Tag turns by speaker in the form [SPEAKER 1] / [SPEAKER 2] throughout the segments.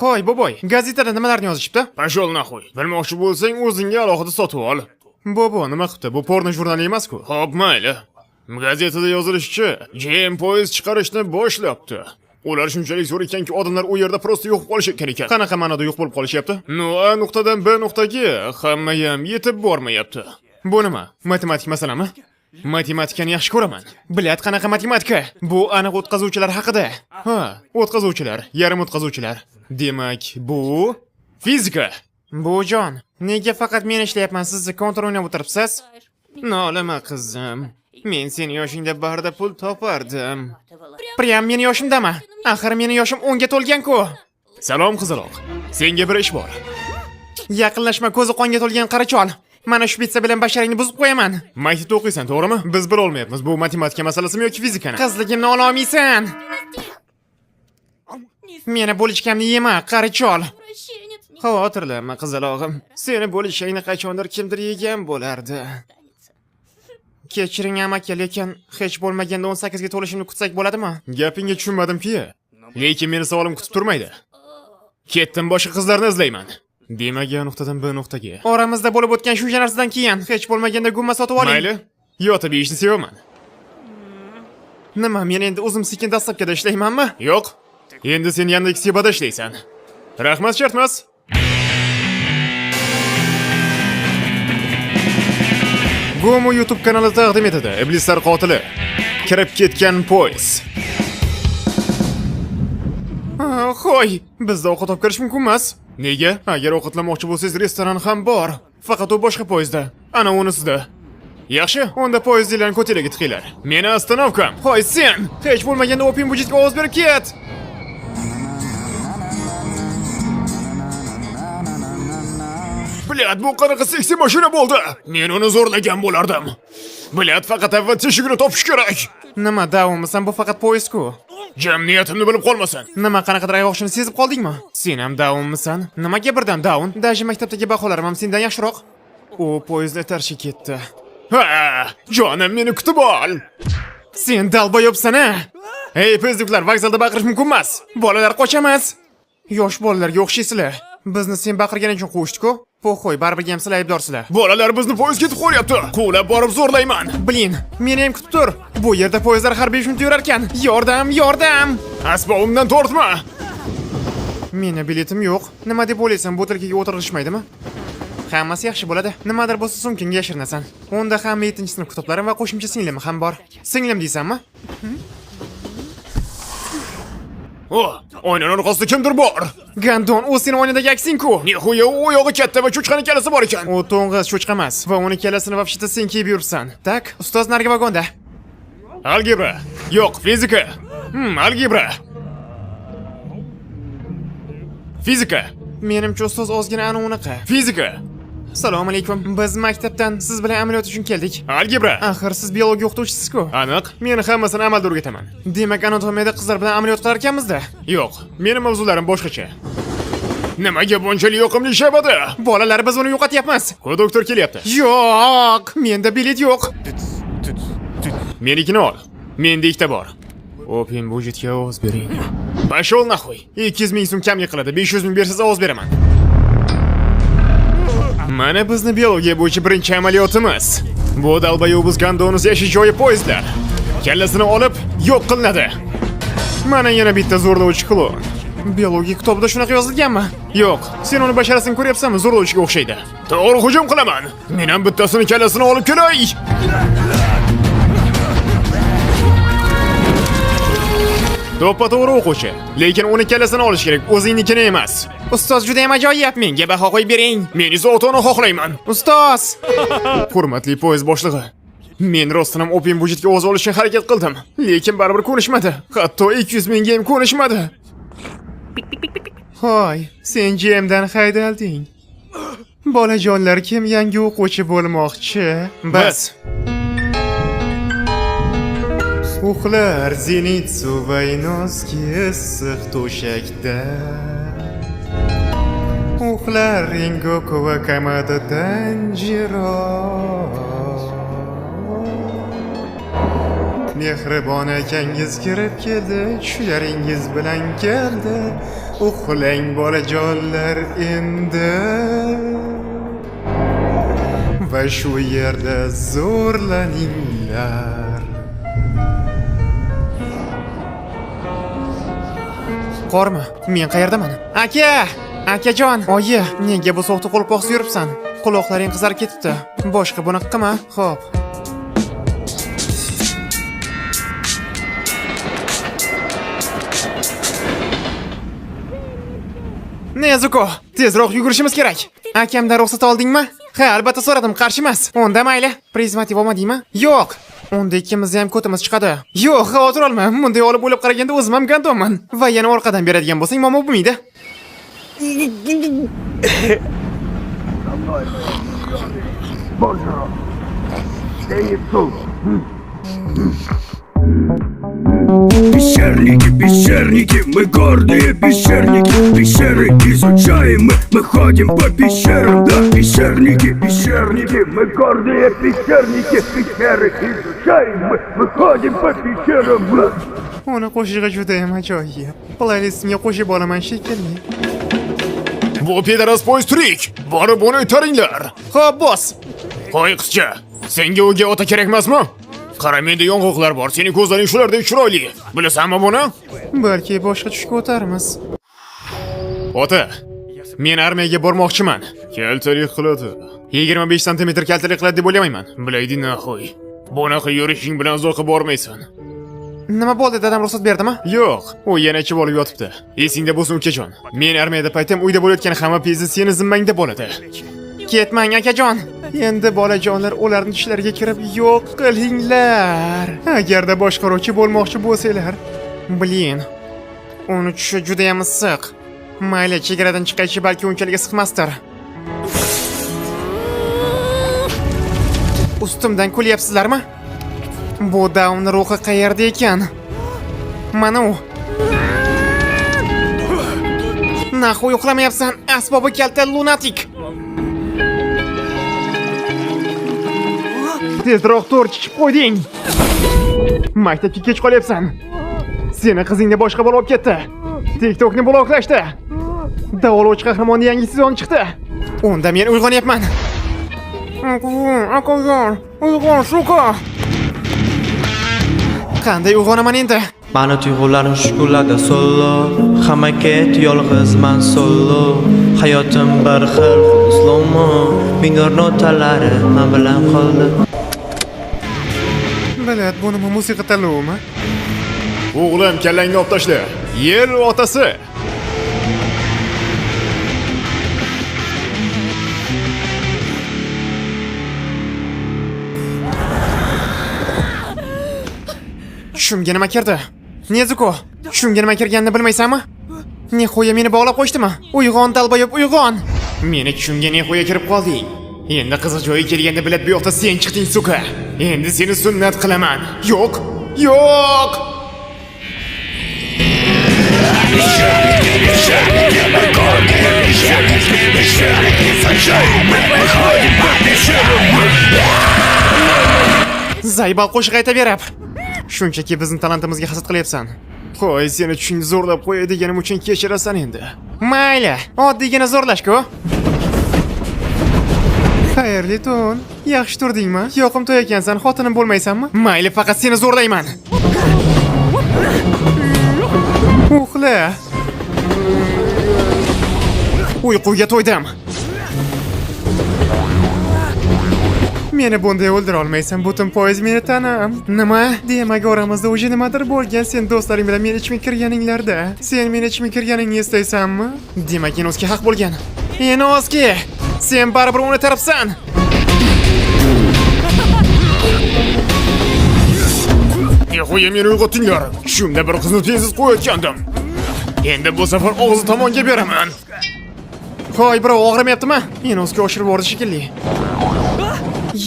[SPEAKER 1] Hoy, boboy, gazetada nimalarni yozishibdi? Пошёл нахуй. Bilmoqchi bo'lsang, o'zingga alohida sotib ol. Bobo, nima qilibdi? Bu porno jurnali emas-ku. Xo'p, mayli. Gazetada yozilishicha, GM poyezd chiqarishni boshlabdi. Ular shunchalik zo'r ekanki, odamlar u yerda просто yo'q bo'lib qolishayotgan ekan. Qanaqa ma'noda yo'q bo'lib qolishyapti? Ну, A nuqtadan B nuqtaga hammayam yetib bormayapti. Bu nima? Matematik masalami? Matematikani yaxshi ko'raman. Блять, qanaqa matematika? Bu aniq o'tkazuvchilar haqida. Ha, o'tkazuvchilar, yarim o'tkazuvchilar. Demak, bu fizika. Bujon, nega faqat men ishlayapman, siz kontra o'ynab o'tiribsiz? Nolama qizim. Men seni yoshingda barda pul topardim. Прям meni yoshimdami? Axir meni yoshim 10 ga to'lgan-ku. Salom qizaloq. Senga bir ish bor. Yaqinlashma, ko'zi qonga to'lgan qari chol. Mana shu pitsa bilan basharingni buzib qo'yaman. Maktabda o'qiysan, to'g'rimi? Biz bila olmayapmiz, bu matematika masalasimi yoki fizikani. Qizligimni ola olmaysan. Meni булочка mni yema, qari chol.
[SPEAKER 2] Извращенец. Не
[SPEAKER 1] Xavotirlanma, qizalog'im. Seni булочка ngni qachondir kimdir yegan bo'lardi.
[SPEAKER 2] останется.
[SPEAKER 1] Kechiring amaki, lekin hech bo'lmaganda 18 ga to'lishimni kutsak bo'ladimi? Gapingga tushunmadim-ki. Lekin meni savolim kutib turmaydi. Ketdim, boshqa qizlarni izlayman. Demak, A nuqtadan B nuqtaga. Oramizda bo'lib o'tgan shuncha narsadan keyin hech bo'lmaganda gumma sotib oling. Mayli. Yotib yeyishni sevaman. Nima, men endi o'zim sekin доставка da ishlaymanmi? Yo'q. Endi sen Yandex Sebada ishlaysan. Rahmat, shartmas. Gomo YouTube kanali taqdim etadi. Iblislar qotili. Kirib ketgan poyezd. Hoy, bizda ovqat olib kirish mumkin emas. Nega? Agar ovqatlanmoqchi bo'lsangiz, restoran ham bor. Faqat u boshqa poyezdda. Ana unisida. Yaxshi, unda poyezdinglarni ko'telaga tiqinglar. Meni остановка m. Hoy sen! Hech bo'lmaganda Open budgetga ovoz berib ket. Блять, bu qanaqa seksi mashina bo'ldi? Men uni zo'rlagan bo'lardim. Блять, faqat avval teshigini topish kerak. Nima, davommisan? Bu faqat poyezd-ku. Jim, niyatimni bilib qolmasin. Nima, qanaqadir ayg'oqchini sezib qoldingmi? Sen ham daunmisan? Nimaga birdan daun? Даже maktabdagi baholarim ham sendan yaxshiroq. U poyezd itarshi ketdi. Ha, jonim, meni kutib ol. Sen долбоёб san a? Ey, пиздюк lar, vokzalda baqirish mumkin emas. Bolalar qochamiz. Yosh bolalarga o'xshaysizlar. Bizni sen baqirganing uchun quvishdi-ku. Похуй, baribir ham sizlar aybdorsizlar. Bolalar, bizni poyezd ketib qolyapti. Quvlab borib zo'rlayman. Блин, meni ham kutib tur. Bu yerda poyezdlar har 5 minut yurar ekan. Yordam, yordam. Asbobimdan tortma. Meni biletim yo'q. Nima deb o'ylaysan, butilkaga o'tirg'ishmaydimi? Hammasi yaxshi bo'ladi. Nimadir bo'lsa sumkangga yashirinasan. Unda hamma 7-sinf kitoblarim va qo'shimcha singlim ham bor. Singlim deysanmi? O, oynaning orqasida kimdir bor. Гандон, u seni oynadagi aksing-ku. Нихуя, u oyog'i katta va cho'chqani kallasi bor ekan. U to'ng'iz, cho'chqa emas va uni kallasini вообще-то sen kiyib yuribsan. Так, ustoz narigi vagonda. Algebra. Yo'q, fizika. Algebra. Fizika. Menimcha ustoz ozgina ana unaqa. Fizika. Assalomu alaykum. Biz maktabdan siz bilan amaliyot uchun keldik. Algebra. Axir siz biologiya o'qituvchisiz-ku. Aniq. Men hammasini amalda o'rgataman. Demak, anatomiyada qizlar bilan amaliyot qilar ekanmiz-da? Yo'q, meni mavzularim boshqacha. Nimaga bunchalik yoqimli shabada? Bolalar, biz uni yo'qotyapmiz. Konduktor kelyapti. Yo'q, menda bilet yo'q. Menikini ol. Menda ikkita bor. Open budgetga ovoz bering. Пошел нахуй. 200 ming so'm kamlik qiladi. 500 ming bersangiz ovoz beraman. Mana bizni biologiya bo'yicha birinchi amaliyotimiz. Bu долбоёб гандонус yashash joyi poyezdlar. Kallasini olib yo'q qilinadi. Mana yana bitta zo'rlovchi klon. Biologiya kitobida shunaqa yozilganmi? Yo'q, sen uni basharasini ko'ryapsanmi? Zo'rlovchiga o'xshaydi. To'g'ri hujum qilaman. Men ham bittasini kallasini olib kelay. To'ppa-to'g'ri o'quvchi, lekin uni kallasini olish kerak, o'zingnikini emas. Ustoz juda ham ajoyib, menga baho qo'yib bering. Men esa ota-ona xohlayman. Ustoz! Hurmatli poyezd boshlig'i. Men rostdan ham Open budgetga ovoz olishga harakat qildim, lekin baribir ko'nishmadi. Hatto 200 mingga ham ko'nishmadi. Hoy, sen GMdan haydalding. Bolajonlar, kim yangi o'quvchi bo'lmoqchi? Biz. Uxlar Zenitsu va Inosuke issiq to'shakda. Uxlar Rengoku va Kamado Tanjiro. Mehribon akangiz kirib keldi, tushlaringiz bilan keldi. Uxlang, bolajonlar, endi. Va shu yerda zo'rlaninglar. Qormi? Men qayerdaman? Aka! Akajon! Oyi, nega bu soxta qo'lqoqsiz yuribsan? Quloqlaring qizarib ketibdi. Boshqa bunaqa qilma. Xo'p. Nezuko, tezroq yugurishimiz kerak. Akamdan ruxsat oldingmi? Ha, albatta so'radim, qarshi emas. Unda mayli. Prezervativ olmadingmi? Yo'q. Unda ikkimizni ham ko'timiz chiqadi. Yo'q, xavotir olma. Bunday olib o'ylab qaraganda o'zim ham гандон man. Va yana orqadan beradigan bo'lsang, muammo bo'lmaydi.
[SPEAKER 2] Пещерники, пещерники, мы гордые пещерники. Пещеры изучаем мы, мы ходим по пещерам. Да, пещерники, пещерники, мы гордые пещерники. Пещеры изучаем мы, мы ходим по пещерам. Да.
[SPEAKER 1] Uni qo'shig'i judayam ajoyib. Playlistimga qo'shib olaman shekilli.
[SPEAKER 3] Bu пидарас poyezd tirik. Borib uni itaringlar.
[SPEAKER 1] Xo'p, boss.
[SPEAKER 3] Qo'y, qizcha. Senga o'gay ota kerak emasmi? Qara, menda yong'oqlar bor. Sening ko'zlaring shulardek chiroyli. Bilasanmi buni?
[SPEAKER 1] Balki boshqa tushga o'tarmiz.
[SPEAKER 3] Ota, men armiyaga bormoqchiman. Kaltalik qiladi. 25 santimetr kaltalik qiladi deb o'ylamayman. Блядь, нахуй. Bunaqa yurishing bilan uzoqqa bormaysan.
[SPEAKER 1] Nima bo'ldi, dadam ruxsat berdimi?
[SPEAKER 3] Yo'q, u yana ichib olib yotibdi. Esingda bo'lsin, ukajon. Men armiyada paytim uyda bo'layotgan hamma пиздец seni zimmangda bo'ladi.
[SPEAKER 1] Ketmang, akajon. Endi, bolajonlar, ularni tushlariga kirib yo'q qilinglar. Agarda boshqaruvchi bo'lmoqchi bo'lsanglar. Блин. Uni tushi juda ham issiq. Mayli, chegaradan chiqaychi, balki unchalik issiqmasdir. Ustimdan kulyapsizlarmi? Bu даун ruhi qayerda ekan? Mana u. Нахуй uxlamayapsan, asbobi kalta lunatik. Tezroq tur, chichib qo'yding. Maktabga kech qolyapsan. Seni qizingni boshqa bola olib ketdi. TikTokni bloklashdi. Davolovchi qahramonni yangi sezon chiqdi. Unda men uyg'onyapman. Akajon, uyg'on, сука. Qanday uyg'onaman endi?
[SPEAKER 4] Mani tuyg'ularim shukulladi solo. Hamma ket, yolg'izman solo. Hayotim bir xil, xuddi slow-mo. Minor notalari man bilan qoldi.
[SPEAKER 1] Блядь, bu nima, musiqa tanlovimi?
[SPEAKER 3] O'g'lim, kallangni olib tashla. Yer otasi.
[SPEAKER 1] Tushimga nima kirdi? Nezuko, tushimga nima kirganini bilmaysanmi? Нихуя meni bog'lab qo'yshdimi? Uyg'on, долбоёб, uyg'on!
[SPEAKER 3] Meni tushimga нихуя kirib qolding. Endi qiziq joyi kelganda, блядь, bu yoqda sen chiqding, сука. Endi seni sunnat qilaman. Yo'q! Yo'q!
[SPEAKER 1] Заебал qo'shiq aytaverib. Shunchaki bizni talantimizga hasad qilyapsan.
[SPEAKER 3] Qo'y, seni tushingni zo'rlab qo'yay deganim uchun kechirasan endi.
[SPEAKER 1] Mayli, oddiygina zo'rlash-ku. Xayrli tun. Yaxshi turdingmi? Yoqimtoy ekansan, xotinim bo'lmaysanmi?
[SPEAKER 3] Mayli, faqat seni zo'rlayman.
[SPEAKER 1] Uxla.
[SPEAKER 3] Uyquga to'ydim.
[SPEAKER 1] Meni bunday o'ldira olmaysan, butun poyezd meni tanam. Nima? Demak, oramizda уже nimadir bo'lgan, sen do'stlaring bilan meni ichimga kirganinglarda. Sen meni ichimga kirganingni eslaysanmi?
[SPEAKER 3] Demak, Inosuke haq bo'lgan.
[SPEAKER 1] Inosuke! Sen baribir uni tarafsan.
[SPEAKER 3] Нихуя meni uyg'otdinglar. Tushimda bir qizni tezsiz qo'yayotgandim. Endi bu safar og'zi tomonga beraman.
[SPEAKER 1] Hoy, birov og'rimayaptimi? Inosuke oshirib yubordi shekilli.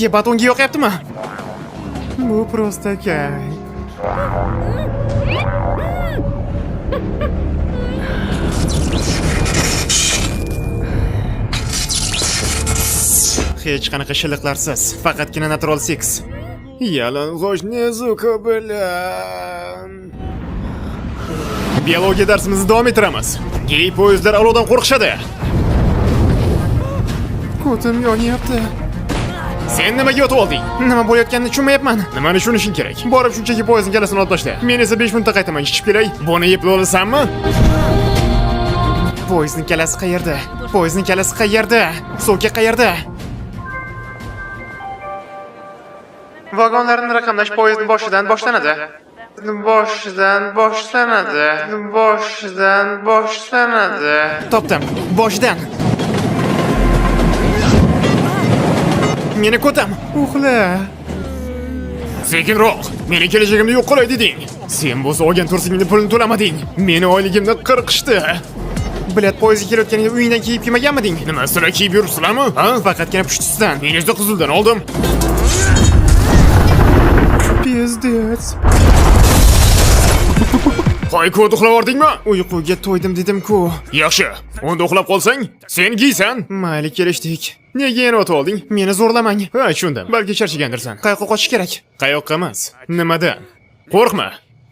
[SPEAKER 1] Ебать, unga yoqyaptimi? Bu просто кайф. Hech qanaqa shilliqlarsiz, faqatgina natural seks.
[SPEAKER 3] Yalang'och Nezuko bilan. Biologiya darsimizni davom ettiramiz. Gey poyezdlar olovdan qo'rqishadi. Ko'tim yonyapti. Sen nimaga yotib olding? Nima bo'layotganini tushunmayapman. Nimani tushunishing kerak? Borib shunchaki poyezdning kallasini olib tashla. Men esa 5 minutda qaytaman. Ichib kelay. Buni yeb olasanmi? Poyezdning kallasi qayerda? Poyezdning kallasi qayerda? So'ka qayerda? Vagonlarni raqamlash poyezdning boshidan boshlanadi. Boshidan boshlanadi. Boshidan boshlanadi. Topdim. Boshidan. Meni ko'tam. Uxla. Sekinroq. Meni kelajagimni yo'q qilay deding. Sen bo'lsa olgan to'rsingni pulini to'lamading. Meni oyligimni qirqishdi. Bilet poyezdga kelayotganingda uyingdan kiyib kelmaganmiding? Nima, sizlar kiyib yuribsizlarmi? Ha? Faqatgina pushtisidan. Men esa qizildan oldim. Пиздец. Qo'y, ko'd uxlab yubordingmi? Uyquga to'ydim dedim-ku. Yaxshi. Unda uxlab qolsang, sen giysan. Mayli, kelishdik. Nega yana o'tib olding? Meni zo'rlamang. Ha, tushundim. Balki charchagandirsan. Qayoqqa qochish kerak? Qayoqqa emas. Nimadan? Qo'rqma.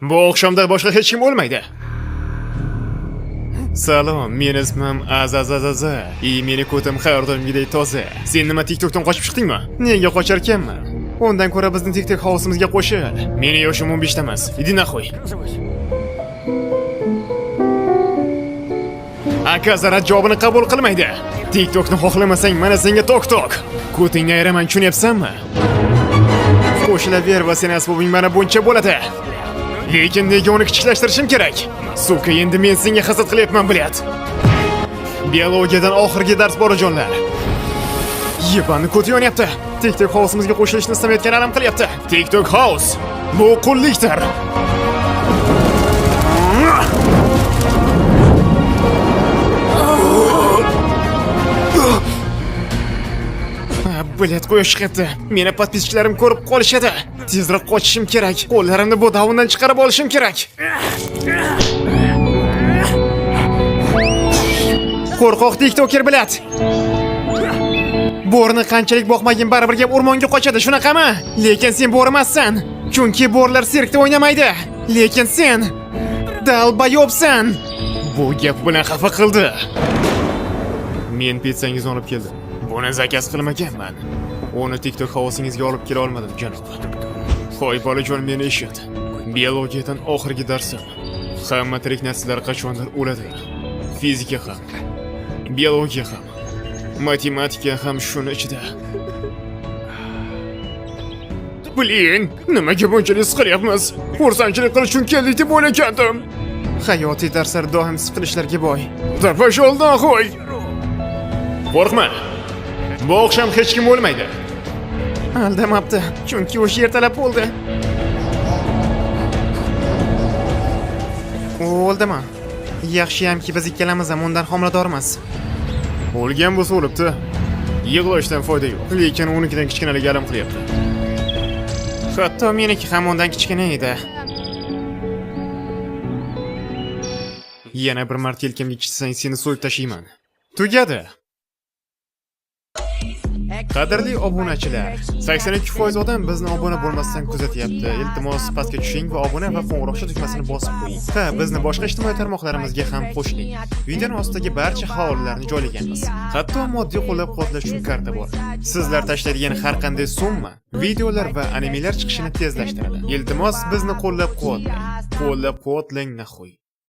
[SPEAKER 3] Bu oqshomda boshqa hech kim o'lmaydi. Salom, meni ismim Azazazaza. I meni ko'tim har doimgidek toza. Sen nima, TikTokdan qochib chiqdingmi? Nega qocharkanman? Undan ko'ra bizni TikTok house'imizga qo'shil. Meni yoshim 15 ta emas. Иди нахуй. Aka rad javobini qabul qilmaydi. TikTokni xohlamasang, mana senga tok-tok. Ko'tingni ayiraman, tushunyapsanmi? Qo'shilaver va seni asbobing mana buncha bo'ladi. Lekin nega uni kichiklashtirishim kerak? Сука, endi men senga hasad qilyapman, блядь. Biologiyadan oxirgi dars, bolajonlar. Yebani ko'ti yonyapti. TikTok house'imizga qo'shilishni istamayotgan alam qilyapti. TikTok house bu qullikdir. Ha, Блядь, quyosh chiqyapti. Meni подписчиklarim ko'rib qolishadi. Tezroq qochishim kerak. Qo'llarimni bu davundan chiqarib olishim kerak. Qo'rqoq TikToker, блядь. Bo'rini qanchalik boqmagin, baribir gap o'rmonga qochadi, shunaqami? Lekin sen bo'ri emassan. Chunki bo'rilar sirkda o'ynamaydi. Lekin sen долбоёбsan. Bu gap bilan xafa qildi. Men pitsangizni olib keldim. Buni заказ qilmaganman. Uni TikTok house'ingizga olib kela olmadim, janob. Qo'y, bolajon, meni eshit. Biologiyadan oxirgi darsim. Hamma tirik narsalar qachondir o'ladi. Fizika ham, biologiya ham, matematika ham shuni ichida. Блин, nimaga bunchalik siqilyapmiz? Xursandchilik qilish uchun keldik deb o'ylagandim. Hayotiy darslar doim siqilishlarga boy. Да пошел нахуй! Qo'rqma. Bu oqshom hech kim o'lmaydi. Aldamabdi, chunki o'sha ertalab bo'ldi. U o'ldimi? Yaxshiyamki biz ikkalamiz ham undan homiladormiz. O'lgan bo'lsa o'libdi. Yig'lashdan foyda yo'q. Lekin unikidan kichkinaligi alam qilyapti. Hatto meniki ham undan kichkina edi. Yana bir marta yelkamga kichsang, seni so'yib tashlayman. Tugadi. Qadrli obunachilar, 82% odam bizni obuna bo'lmasdan kuzatyapti. Iltimos, pastga tushing va obuna va qo'ng'iroqcha tugmasini bosib qo'ying. Ha, bizni boshqa ijtimoiy tarmoqlarimizga ham qo'shiling. Videoni ostidagi barcha havolalarni joylaganmiz. Hatto moddiy qo'llab-quvvatlash uchun karta bor. Sizlar tashlaydigan har qanday summa videolar va animelar chiqishini tezlashtiradi. Iltimos, bizni qo'llab-quvvatlang. Qo'llab-quvvatlang, нахуй.